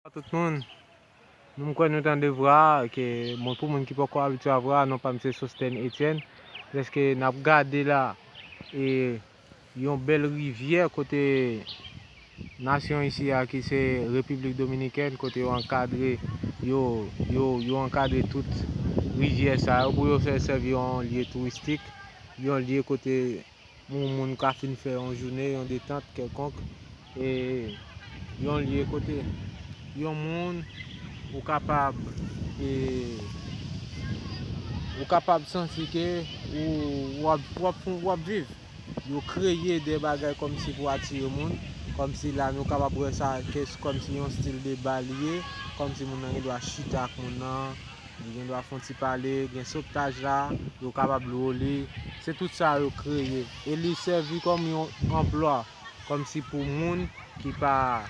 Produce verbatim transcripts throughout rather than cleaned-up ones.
Tout moun, nou m kwè nou tande vwa, ke moun, pou moun ki poko abitye a vwa, non pa m se Sostène Etienne. Lèske n ap gade la, e yon bèl rivyè kote nasyon isi a ki se Repiblik Dominikèn, kote yo ankadre, yo, yo, yo ankadre tout rivyè sa yo pou yo fè sèvi yon lye touristik, yon lye kote yon moun ka fin fè yon jounen, yon detant kèlkonk, e yon lye kote yon moun ou kapab, e ou kapab santi ke ou, w ap, w ap, w ap viv. Yo kreye de bagay kòmsi pou atire moun, kòmsi la nou kapab wè sa ke kòmsi yon stil de ba li ye, kòmsi moun nan gen dwa chita ak moun nan, li gen dwa fè yon ti pale, gen soptaj la, yo kapab lwe li. Se tout sa yo kreye. E li sèvi kòm yon anplwa, kòmsi pou moun ki pa,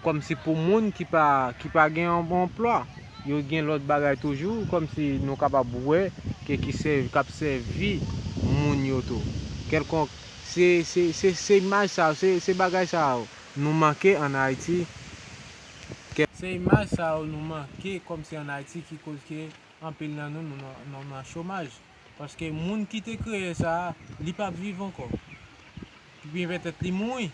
kòmsi pou moun ki pa, ki pa gen yon bon anplwa. Yo gen lòt bagay toujou, kòmsi nou kapab wè ke ki sèvi, k ap sèvi moun yo tou. Kèlkonk, se, se, se, se imaj sa yo, se, se bagay sa yo nou manke ann Ayiti. Kè-, se imaj sa yo nou manke kòmsi ann Ayiti ki koz ke anpil nan nou, nou nan, nou nan chomaj. Paske moun ki te kreye sa a, li p ap viv ankò. Oubyen petèt li mouri.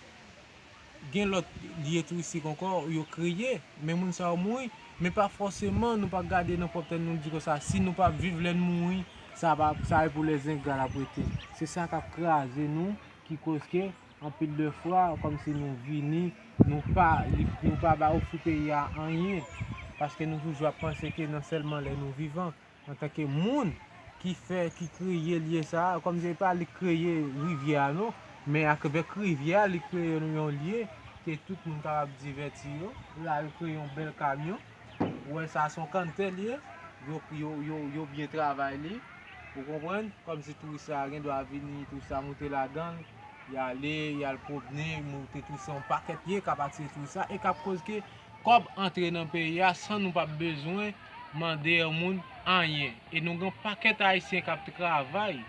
Gen lòt lye touristik ankò yo kreye, men moun sa yo mouri. Men pa fòseman nou pa gade nan pwòp tèt nou di konsa, si nou p ap viv lè n mouri, sa pa, sa e pou lèzengra l ap rete. Se sa k ap kraze nou, ki koz ke anpil de fwa, kòmsi nou vini, nou pa, li, nou pa ba, ofri peyi a anyen. Paske nou toujou ap panse ke nan sèlman lè nou vivan, antanke moun ki fè, ki kreye lye sa a, kòmsi se pa li k kreye rivyè a non, men avèk rivyè a, li kreye yon lye ke tout moun kapab divèti yo. La, yo kreye yon bèl kamyon. Ou wè sa, se yon kanntè li ye. Yo, yo, yo, yo byen travay li. Ou konprann? Kòmsi touris sa a gen dwa vini, touris sa a moute ladan l, y ale, y al pwomne, moute touris sa, yon pakèt ye k ap atire touris sa e k ap koz ke kòb antre nan peyi a san nou p ap bezwen mande yon moun anyen. E nou gen pakèt Ayisyen k ap travay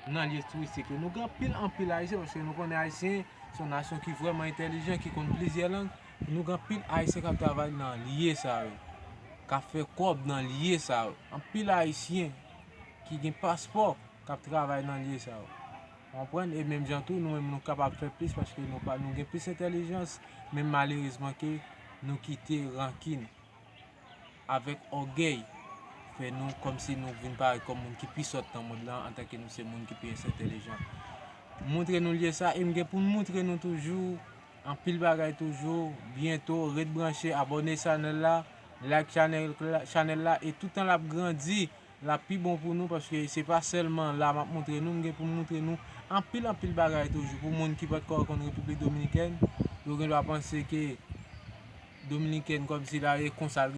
nan lye touristik yo. Nou gen anpil, anpil Ayisyen, paske nou konnen Ayisyen se yon nasyon ki vrèman entèlijan, ki konn plizyè lang. Nou gen anpil Ayisyen k ap travay nan lye sa yo, k ap fè kòb nan lye sa yo. Anpil Ayisyen ki gen paspò k ap travay nan lye sa yo. Konprann? E menm jan tou, nou menm nou kapab fè plis paske nou pa, nou gen plis entèlijans, men malerezman ke nou kite rankin avèk ògèy fè nou kòmsi nou vin parèt kòm moun ki pi sòt nan mond lan antanke nou se moun ki pi entèlijan. Montre nou lye sa e m gen pou m montre nou toujou anpil bagay toujou. Byento, ret branche, abòne chanèl la, like chanèl, chanèl la e toutan l ap grandi, l ap pi bon pou nou, paske se pa sèlman la m ap montre nou, m gen pou m montre nou anpil, anpil bagay toujou. Pou moun ki pa t ko konn Repiblik Dominikèn, yo gen dwa panse ke Dominikèn kòmsi la e konsa l